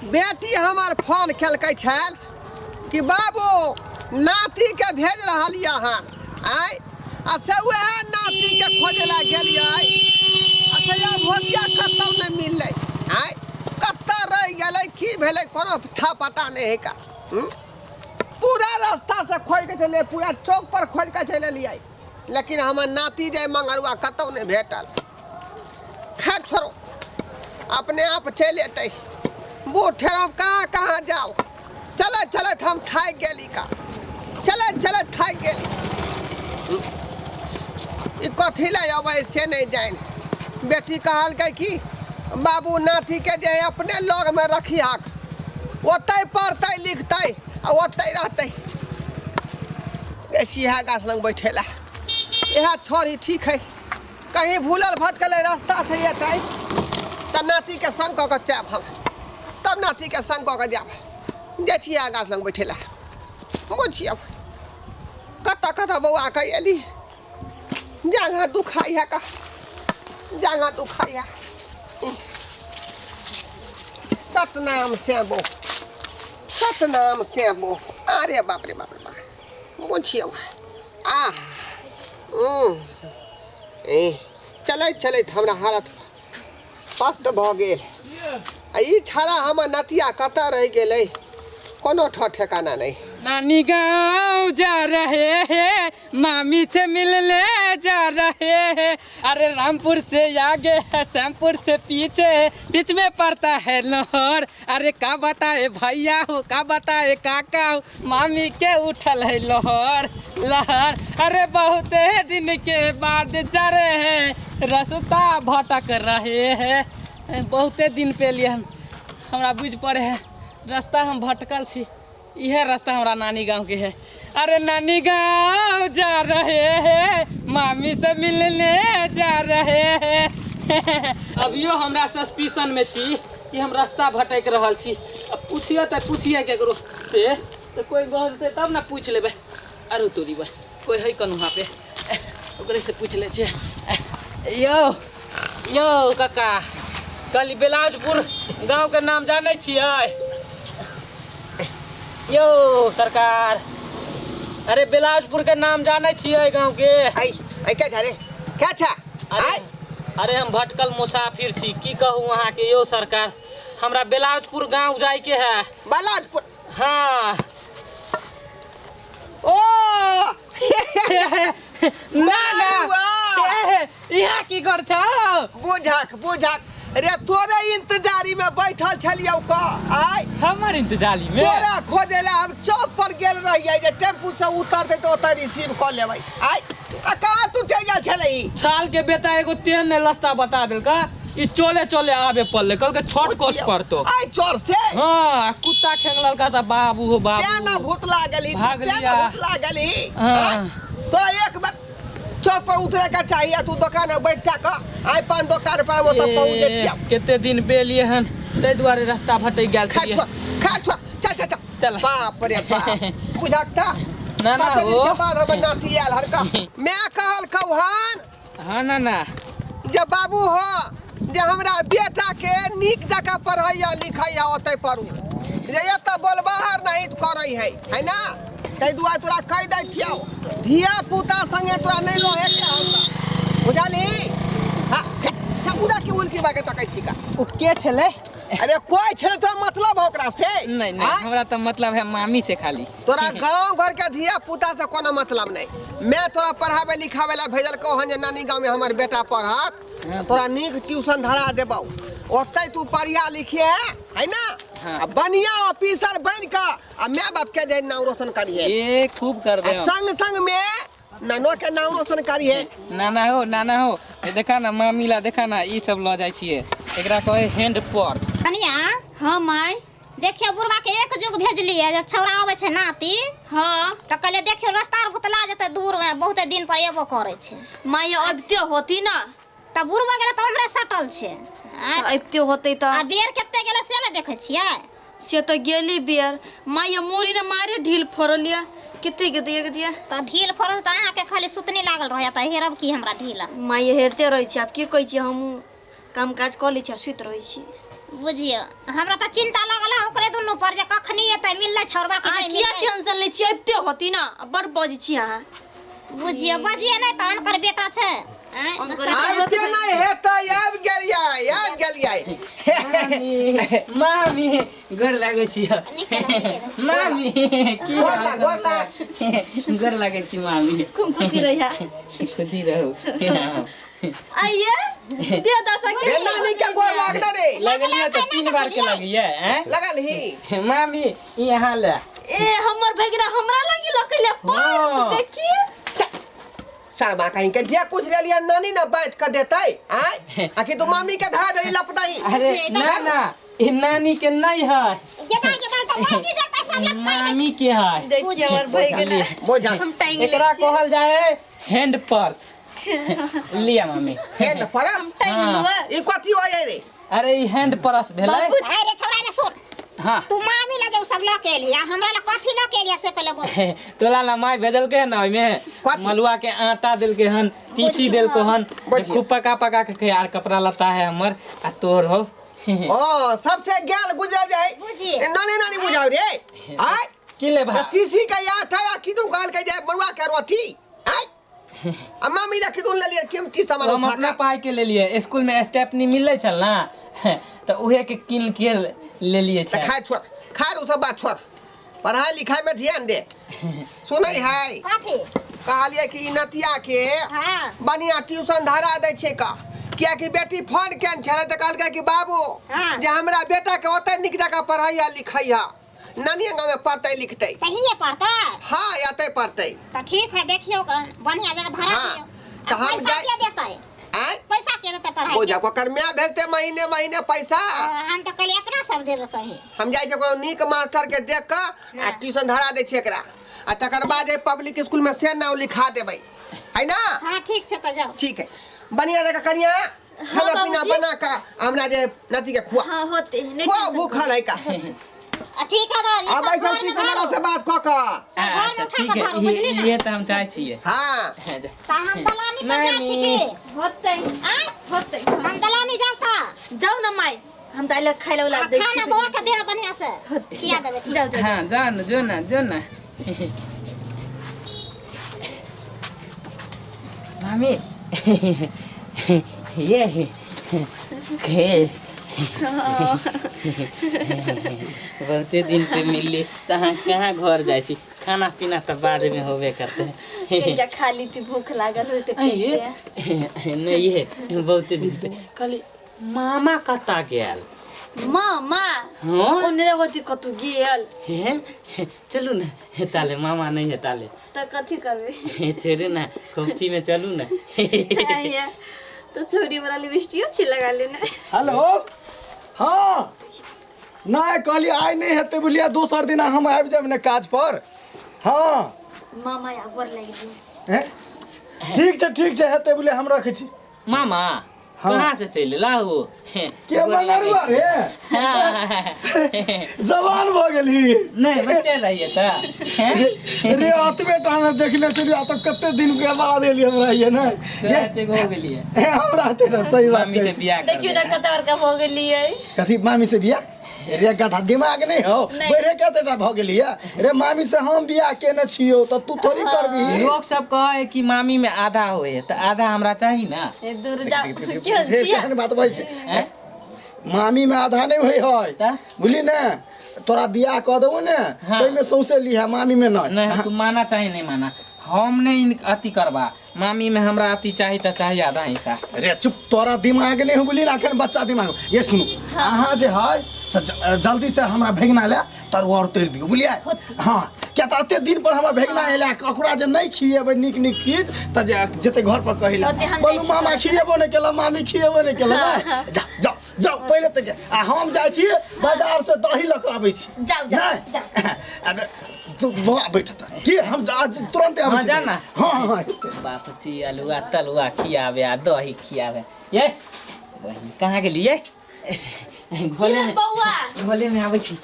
बेटी हमर फोन केलकै छल कि बाबू नातीके भेज रहलियै हन आँय, आ से उएह नातीके खोजै लए गेलियै आ से भोजिया कतहु नहि मिललै आँय, कतऽ रहि गेलै की भेलै कोनो था पता नहि है का। पूरा रास्ता से खोज के चले, पूरा चौक पर खोज के चलि एलियै, लेकिन हमर नाती जे मंगरुआ कतहु नहि भेटल। खैर छोड़ो, अपने आप चलि एतै। बूढ़ ठेरब कहाँ कहाँ जाओ, चलैत चलैत हम थाकि गेली का, चलैत चलैत थाकि गेली। ई कथी लए अबै से नहि जानि। बेटी कहलकै कि बाबू नातीके जे अपने लगमे रखिहक, ओतै पढ़तै लिखतै आ ओतै रहतै। इएह गाछ लग बैठे ला, इएह छड़ी ठीक है, कहीं भूलल भटकल रास्ता से एतै तऽ नातीके संग कऽ कऽ जायब हम, तब नातीके संग कऽ कऽ जायब। जाइ छी इएह गाछ लग बैठे ला। बुझियौ कतऽ कतऽ बौआ के एली, जाँघा दुखाइ है का, जाँघा दुखाइ है। सतनाम श्यामो, सतनाम श्यामो। अरे बाप रे बाप रे बाप, बुझियौ आ ए चलैत चलैत हमरा हालत पस्त भऽ गेल। आ ई छाड़ा हमर नतिया कतऽ रहि गेलै, कोनो ठो ठेकाना नहि। नानी गाँव जा रहे हैं, मामी से मिलने जा रहे हैं। अरे रामपुर से आगे है, श्यामपुर से पीछे है, बीच में पड़ता है लोहर। अरे का बताए भैया हो, का बताए काका हो, मामी के उठल है लोहर लहर। अरे बहुत दिन के बाद जा रहे हैं, रास्ता भटक रहे हैं। बहुते दिन पे लिए हम, हमरा बुझ पड़े है रास्ता हम भटकल छी। इहे रास्ता हमरा नानी गाँव के है। अरे नानी गाँव जा रहे हैं, मामी से मिलने जा रहे हैं। अभियो हमरा सस्पिशन में छी कि हम रास्ता भटक रहल छी। अब पूछिए तऽ पूछिए केकरो से, तऽ कोई बोलते तब ना पूछ लेबै। अरे तोरी बा कोई है कनु वहाँ पे, ओकरे से पूछ ले छियै। यौ यौ काका, कहली बेलाजपुर गाँव के नाम जानै छियै? यौ सरकार, अरे बेलाजपुर के नाम जानै छियै गाँव के? ऐ ऐ क्या छा रे, क्या छा? अरे अरे हम भटकल मुसाफिर छी, की कहू अहाँके यौ सरकार, हमरा बेलाजपुर गाँव जाइके है। बेलाजपुर? हाँ। ओ ना ना, यहाँ की कर छौ? बुझक बुझक रे, तोरे इंतजारी में बैठल छलियौ क आय। हमर इंतजारी में? तोरा खोजे ला हम चौक पर गेल रहियै जे टेम्पू से उतरतै तऽ ओतऽ रिसीव कऽ लेबै। आय आ कहाँ तू चलि गेल छलही? साल के बेटा एगो तेहन ने रास्ता बता देलका, ई चले चले आबे पड़ले, कहलकै छठ कोस पड़तो। आय चोर से? हाँ, कुत्ता खेंगलका तऽ बाबू हो बाबू। तें ना भूत लागल ही, भाग तें ना लिया। भूत लागल ही। हाँ। तोरा एक बार चौक पर उतरे के चाहिए, तू दुकान में बैठ के आय पान दुकान पर ओतऽ पहुँच जैतियै। कते दिन पे एलियै हन, ताहि दुआरे रास्ता भटकि गेल खा छलियै। छोड़, खा छोड़, चल चल चल। चल। बाप रे बाप, बुझक तऽ? ना, ना, सात दिन हो। के बाद हमर नाती आयल हन का। मैं कहल हन। हाँ, ना, ना। जे बाबू हो, जे हमरा बेटा के नीक जकाँ पढ़ैया लिखैया ओतै पढ़ू, जे एतऽ बोलबाहर नहीं करै है, है ना? ताहि दुआरे तोरा कहि दै छियौ, धिया पुता संगे तोरा नहि रहे के हमरा, बुझलही? हाँ, उड़ा के उनकी बाके तकै छी का? ओ के छलै? अरे कोई छलै तोरा मतलब हो ओकरा से? नहीं, नहीं, हाँ? हमरा तऽ मतलब है मामी से खाली। तोरा गांव घर के धिया पुता से कोनो मतलब नहीं। मैं तोरा पढ़ावे लिखावे ला भेजल कहो हन जे नानी गांव में हमर बेटा पढ़त, तोरा नीक ट्यूशन धरा देबौ, ओतै तू पढ़िया लिखिए है ना? हाँ। आ बढ़िया ऑफिसर बन के आ my बाप के जे नाम रोशन करिहे। ए खूब कर दे। आ संग संग में नानो के नाम रोशन करिहे। नाना हो, नाना हो, ए देखा ना मामी ला देखा ना ई सब ल जाय छिए, एकरा कहे हैंड पर्स। कनिया। हाँ my. देखियो बुढ़वा के एक जुग भेजलिए जे छौड़ा आबै छै नाती। हाँ। तऽ कहलिए देखियो रास्ता आर भुतला जेतै दूर में, बहुते दिन पर एबो करै छै। माय अबिते होती ना। तऽ बुढ़वा गेलै तऽ हमरे सटल छै। तऽ अबिते होतै तऽ। आ बेर कते गेलै से ने देखै छियै? से तऽ गेली बेर। माय मोरी ने मारे ढील फड़ल या। कते के दिया के दिया? तऽ ढील फड़ल तऽ अहाँके खाली सुतनी लागल रहैया तऽ हेरब की हमरा ढील? माय हेरते रहै छी, आब की कहै छी, हमहूँ काम काज कऽ लै छी आ सुति रहै छी। बुझियो हमरा तऽ चिंता लागल है ओकरे दुनू पर जे कखनी एतै मिललै छौड़बा के अहाँ नहि किया मिललै टेंशन लै छियै अबिते होती ना बड़ बजै छी अहाँ बुझियो बजिए नहि तऽ अनकर बेटा छै आँय? अनकर आबिते नहि हेतै आबि गेलियै आबि गेलियै मामी गोर लागै छी नीके रहू, नीके रहू। मामी की गोर हाल लाग, गोर लाग। गोर लागै छी मामी खूब खुशी रहिया खुशी रहू आइए दे दशा के रे नानी के गोर लाग दे रे लगलियै तऽ तीन बार के लगियै हैं लगल ही मामी ई यहाँ ले ए हमर भगिना हमरा लगी लकैले पर्स हाँ। देखिए शर्मा कहीं के जे कुछ लेलियै नानी ने बाँट के देतै आँय आखिर तू मामी के धरा देली लपटाई अरे ना ना ई नानी के नहीं है गेदा गेदा तऽ बाकी जे पैसा ई लग मामी के है देखिए हमर भगिना बोझल हम टांग एकरा कहल जाए है हैंड पर्स लिया मामी हे न परस टांग लुआ ई कथी होय रे अरे ई हैंड पर्स भेलै बाबू अरे रे छौड़ा रे सुन हाँ तू मामी लगे उ सब लऽ के एलिया हमरा लग कथी लऽ के एलिया से पहिले बोल तोला ला माय भेजलकै हन ओहिमे कथी? मलुआ के आटा देलकै हन तीसी देलकै हन बुझियौ। खूब पका पका के यार कपड़ा लत्ता है हमर आ तोर हो ओ सबसे गेल गुजर जाए बुझिए। नानी नानी बुझाउ रे आय की ले भा तीसी के आटा या किदू गाल के जाए मरुआ के रोटी आय आ मामी ला किदू लेलिए कीमती सामान हम उठा अपना के पाई के लेलिए स्कूल में स्टेपनी मिलले छल ना तऽ उहे के कीन के लेलिए तऽ छै खाय छोड़ खाय उ सब बात छोड़ पढ़ाई लिखाई में ध्यान दे सुनै है कथी कहलिए कि ई नतिया के हाँ बढ़िया ट्यूशन धरा दै छै का कियाकि बेटी फोन केने छलै तऽ कहलकै कि बाबू हाँ। जे हमरा बेटा के ओतै नीक जकाँ पढ़ैया लिखैया नानी गाँव में पढ़तै लिखतै सही पढ़तै हाँ एतै पढ़तै तऽ ठीक है देखियौ कन बढ़िया जगह धरा हाँ, दियौ तऽ आ हम पैसा जाय- के देतै आँय पैसा के देतै पढ़ाई ओ के? जब ओकर माय भेजतै महीने महीने पैसा हम तऽ कहलियै अपना सब देबै कही हम जाइ छियै कोनो नीक मास्टर के देख कऽ आ हाँ। ट्यूशन धरा दै छियै एकरा आ तकर बाद जे पब्लिक स्कूल में से नाम लिखा देबै है ना हाँ ठीक छै तऽ जाउ ठीक है बढ़िया जगह कनिया खाना पीना बाबूजी। बना कऽ हमरा जे नती के खुआ हाँ होते नहीं खुआ टेंशन भूखल है का आ ठीक है तऽ ई अब सब ऐसा घरमे ट्यूशन वाला धरू। से बात कऽ कऽ सब घरमे अच्छा उठा ठीक कऽ है धरू बुझली ने ये तऽ हम चाहै छियै हाँ तऽ हम दलानी पर जाइ छी की होते आँय होते हम दलानी जाउ तऽ जाओ ना माई हम तो आइले खाइ ला आ दै खाना बौआ के देह बढ़िया से होते खिया देबै ठीक। जाओ जाओ हाँ जा न जो न जो न मामी ये के बहुते दिन पे मिलली तहाँ कहाँ घर जाइ छी खाना पीना तऽ बाद में होबे करते कनिका खा ली थी भूख लागल होय तऽ ये नहीं ये बहुते दिन पे कहली मामा कतऽ गेल मामा हाँ ओने होती कतौ गेल हे चलू ने हेताले मामा नहीं हेताले तऽ कथी करबै छोड़ू ना खोपची में चलू ना आइया, तो छोरी वाला लिपस्टिको छी लगा लेने हेलो हाँ नहि कहलियै आइ नहि हेतै बुझलियै दोसर दिना हम आबि जायब ने काज पर हाँ मामा या गोर लागि गेल हैं? ठीक छै हेतै बुझलियै हम रखै छी मामा हाँ। कहाँ से चलि लाहू के मंगरुआ रे जवान भऽ गेलही नहीं बच्चे रहिए तऽ रे अतबे टा मे देखने छलियै आ तऽ कते दिन के बाद एलियै हमरा ये ने तोरा एतेक हो गेलियै हे, हमरा एते टा सही बात मामी कहै से छी। बियाह कर देखियौ ने कते बड़का भऽ गेलियै कथी मामी से बियाह रे गधा दिमाग नहीं हो नहीं। बढ़े कते टा भऽ गेलियै रे मामी से हम बियाह केने छियौ तऽ तू थोड़ी करबिही लोग सब कहे कि मामी में आधा होए है तऽ आधा हमरा चाही ना ए, दूर जाओ के फेर जिया केहन बात बजै छै मामी में आधा नहीं होइ है तऽ? बुझली ने तोरा बियाह कऽ देबो ने हाँ। ताहिमे सौंसे लिहे मामी में नहीं नहीं तू माना चाहे नहीं माना हम नहीं इन अथी करबा मामी में हमरा अथी चाही तऽ चाही आधा हिस्सा रे चुप तोरा दिमाग नहीं हो बुझली ने अखन बच्चा दिमाग ये सुनू अहाँ जे है से जल्दी से हमरा भेगना ले तरुआ और तोड़ि दियौ बुझलियै हाँ किया तऽ एते दिन पर हमरा भेगना एलै ककरा जे नहीं खिएबै नीक नीक चीज तऽ जे जेतै घर पर कहै होते लए हम बोलू जाइ छी मामा खिएबो नहि केलक मामी खिएबो नहि केलक नहि जाउ जाउ जाउ पहिले तऽ आ हम जाइ छी बाजार से दही लऽ कऽ आबै छी जाउ, जाउ, नहि जाउ। अबे तू बौआ बैठ तऽ की हम तुरन्ते आबै हाँ, छी जा ना। हाँ हाँ बाप ची अलुआ तलुआ खियाबे आ दही खियाबे ये बहिन कहाँ गेलियै घोले में बौआ घोले में आबै छी